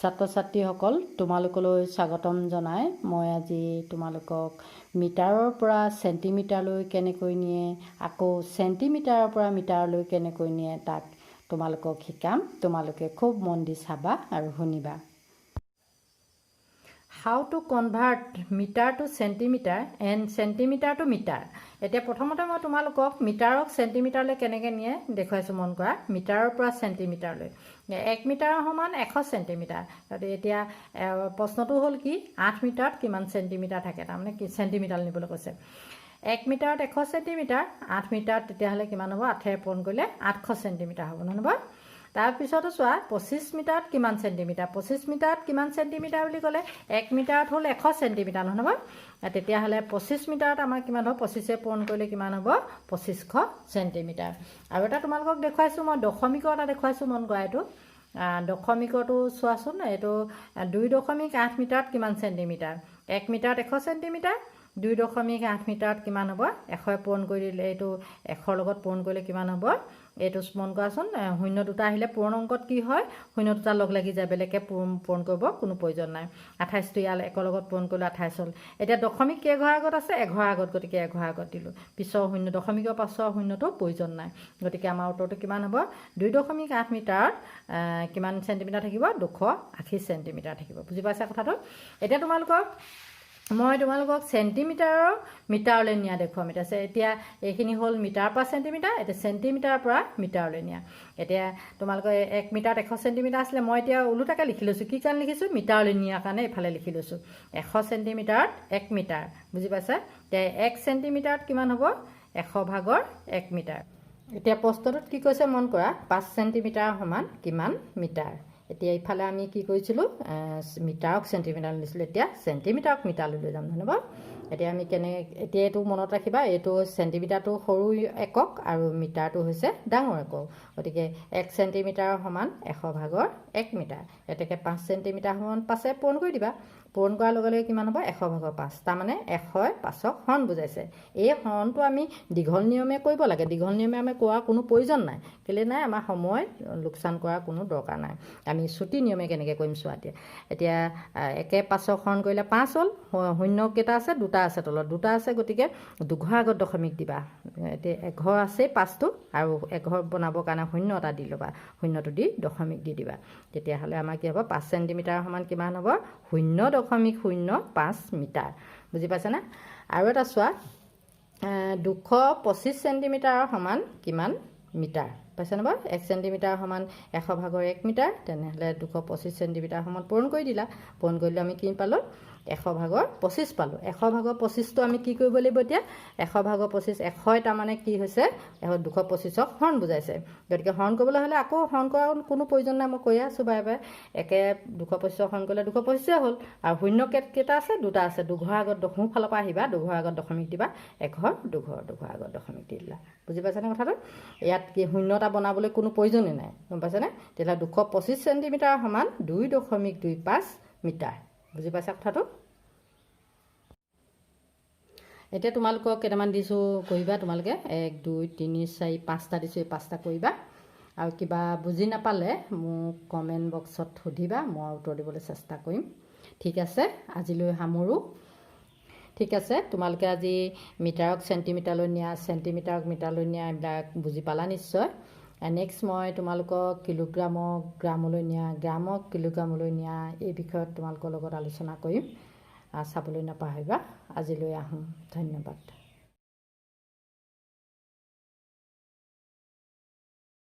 ছাত্ৰ ছাত্ৰীসকল, তোমালোকলৈ স্বাগতম জনাই মই আজি তোমালোকক মিটাৰৰ পৰা চেণ্টিমিটাৰলৈ কেনেকৈ নিয়ে, আকৌ চেণ্টিমিটাৰৰ পৰা মিটাৰলৈ কেনেকৈ নিয়ে, তাক তোমালোকক শিকাম। তোমালোকে খুব মন দি চাবা আৰু শুনিবা। How to convert meter to centimeter and centimeter to meter. এতিয়া প্ৰথমতে মই তোমালোকক মিটাৰক চেণ্টিমিটাৰলৈ কেনেকৈ নিয়ে দেখুৱাইছোঁ। মন কৰা, মিটাৰৰ পৰা চেণ্টিমিটাৰলৈ। 1 মিটাৰৰ সমান 100 চেণ্টিমিটাৰ। গতিকে এতিয়া প্ৰশ্নটো হ'ল কি, 8 মিটাৰত কিমান চেণ্টিমিটাৰ থাকে? তাৰমানে কি, চেণ্টিমিটাৰ নিবলৈ কৈছে। 1 মিটাৰত 100 চেণ্টিমিটাৰ, 8 মিটাৰত তেতিয়াহ'লে কিমান হ'ব? আঠেৰে পূৰণ কৰিলে 800 চেণ্টিমিটাৰ হ'ব, নহয় বাৰু? তাৰপিছতো চোৱা, 25 মিটাৰত কিমান চেণ্টিমিটাৰ? 25 মিটাৰত কিমান চেণ্টিমিটাৰ বুলি ক'লে 1 মিটাৰত হ'ল 100 চেণ্টিমিটাৰ, নহয় বাৰু? তেতিয়াহ'লে 25 মিটাৰত আমাৰ কিমান হ'ব? 25-এ পূৰণ কৰিলে কিমান হ'ব? 2500 চেণ্টিমিটাৰ। আৰু এটা তোমালোকক দেখুৱাইছোঁ মই, দশমিকৰ এটা দেখুৱাইছোঁ। মন কৰা, এইটো দশমিকৰটো চোৱাচোন। এইটো 2.8 মিটাৰত কিমান চেণ্টিমিটাৰ? 1 মিটাৰত 100 চেণ্টিমিটাৰ, 2.8 মিটাৰত কিমান হ'ব? 100-এ পূৰণ কৰি দিলে, এইটো 100-ৰ লগত পূৰণ কৰিলে কিমান হ'ব? এইটো মন কৰাচোন, শূন্য দুটা আহিলে পূৰণ অংকত কি হয়? শূন্য দুটা লগ লাগি যায়, বেলেগকৈ পূৰণ পূৰণ কৰিব কোনো প্ৰয়োজন নাই। 28টো ইয়াৰ একৰ লগত পূৰণ কৰিলে 28 হ'ল। এতিয়া দশমিক কেইঘৰ আগত আছে? এঘৰ আগত, গতিকে এঘৰ আগত দিলোঁ। পিছৰ শূন্য, দশমিকৰ পাছৰ শূন্যটো প্ৰয়োজন নাই। গতিকে আমাৰ উত্তৰটো কিমান হ'ব? 2.8 মিটাৰত কিমান চেণ্টিমিটাৰ থাকিব? 280 চেণ্টিমিটাৰ থাকিব। বুজি পাইছা কথাটো? এতিয়া মই তোমালোকক চেণ্টিমিটাৰৰ মিটাৰলৈ নিয়া দেখুৱাম। এতিয়া এইখিনি হ'ল মিটাৰৰ পৰা চেণ্টিমিটাৰ, এতিয়া চেণ্টিমিটাৰৰ পৰা মিটাৰলৈ নিয়া। এতিয়া তোমালোকৰ 1 মিটাৰত 100 চেণ্টিমিটাৰ আছিলে, মই এতিয়া ওলোটাকৈ লিখি লৈছোঁ। কি কাৰণে লিখিছোঁ? মিটাৰলৈ নিয়াৰ কাৰণে এইফালে লিখি লৈছোঁ। 100 চেণ্টিমিটাৰত 1 মিটাৰ, বুজি পাইছা? এতিয়া 1 চেণ্টিমিটাৰত কিমান হ'ব? 100 ভাগৰ 1 মিটাৰ। এতিয়া প্ৰশ্নটোত কি কৈছে মন কৰা, 5 চেণ্টিমিটাৰ সমান কিমান মিটাৰ? এতিয়া ইফালে আমি কি কৰিছিলোঁ? মিটাৰক চেণ্টিমিটাৰ দিছিলোঁ, এতিয়া চেণ্টিমিটাৰক মিটাৰলৈ লৈ যাম, নহয় বাৰু? এতিয়া আমি এতিয়া এইটো মনত ৰাখিবা, এইটো চেণ্টিমিটাৰটো সৰু একক আৰু মিটাৰটো হৈছে ডাঙৰ একক। গতিকে 1 চেণ্টিমিটাৰৰ সমান 100 ভাগৰ 1 মিটাৰ। এতেকে 5 চেণ্টিমিটাৰ সমান পাঁচে পূৰণ কৰি দিবা। পূৰণ কৰাৰ লগে লগে কিমান হ'ব? 100 ভাগৰ 5। তাৰমানে 100-ই 5ক হৰণ বুজাইছে। এই হৰণটো আমি দীঘল নিয়মে কৰিব লাগে। দীঘল নিয়মে আমি কৰাৰ কোনো প্ৰয়োজন নাই। কেলৈ নাই? আমাৰ সময় লোকচান কৰাৰ কোনো দৰকাৰ নাই। আমি চুটি নিয়মে কেনেকৈ কৰিম চোৱা। এতিয়া একে 5ক হৰণ কৰিলে 5 হ'ল। শূন্য কেইটা আছে? দুটা আছে, তলত দুটা আছে, গতিকে দুঘৰ আগত দশমিক দিবা। এতিয়া এঘৰ আছেই পাঁচটো, আৰু এঘৰ বনাবৰ কাৰণে শূন্য এটা দি ল'বা। শূন্যটো দি দশমিক দি দিবা। তেতিয়াহ'লে আমাৰ কি হ'ব? 5 চেণ্টিমিটাৰ সমান কিমান হ'ব? 0.05 মিটাৰ। বুজি পাইছেনে? আৰু এটা চোৱা, 225 চেণ্টিমিটাৰৰ সমান কিমান মিটাৰ? পাইছেনে বাৰু? 1 চেণ্টিমিটাৰ সমান 100 ভাগৰ 1 মিটাৰ। তেনেহ'লে 225 চেণ্টিমিটাৰ সমান পূৰণ কৰি দিলা। পূৰণ কৰিলে আমি কি পালোঁ? 100 ভাগৰ 25 পালোঁ। 100 ভাগৰ 25টো আমি কি কৰিব লাগিব এতিয়া? 100 ভাগৰ 25, 100-ই তাৰমানে কি হৈছে? 225ক হৰণ বুজাইছে। গতিকে হৰণ কৰিবলৈ হ'লে আকৌ হৰণ কৰাৰ কোনো প্ৰয়োজন নাই, মই কৈয়ে আছোঁ বাৰে বাৰে। একে 225ক হৰণ কৰিলে 225-এ হ'ল। আৰু শূন্য কেইটা আছে? দুটা আছে। দুঘৰ আগত, সোঁফালৰ পৰা আহিবা, দুঘৰ আগত দশমিক দিবা। এঘৰ, দুঘৰ, দুঘৰ আগত দশমিক দি দিলা। বুজি পাইছানে কথাটো? ইয়াত কি শূন্য এটা বনাবলৈ কোনো প্ৰয়োজনেই নাই, গম পাইছেনে? তেতিয়াহ'লে 225 চেণ্টিমিটাৰ সমান 2.25 মিটাৰ। বুজি পাইছা কথাটো? এতিয়া তোমালোকক কেইটামান দিছোঁ, কৰিবা তোমালোকে। এক, দুই, তিনি, চাৰি, পাঁচটা দিছোঁ। এই পাঁচটা কৰিবা আৰু কিবা বুজি নাপালে মোক কমেণ্ট বক্সত সুধিবা, মই উত্তৰ দিবলৈ চেষ্টা কৰিম। ঠিক আছে, আজিলৈ সামৰোঁ। ঠিক আছে, তোমালোকে আজি মিটাৰক চেণ্টিমিটাৰলৈ নিয়া, চেণ্টিমিটাৰক মিটাৰলৈ নিয়া, এইবিলাক বুজি পালা নিশ্চয়। নেক্সট মই তোমালোকক কিলোগ্ৰামক গ্ৰামলৈ নিয়া, গ্ৰামক কিলোগ্ৰামলৈ নিয়া, এই বিষয়ত তোমালোকৰ লগত আলোচনা কৰিম। চাবলৈ নাপাহৰিবা। আজিলৈ আহোঁ, ধন্যবাদ।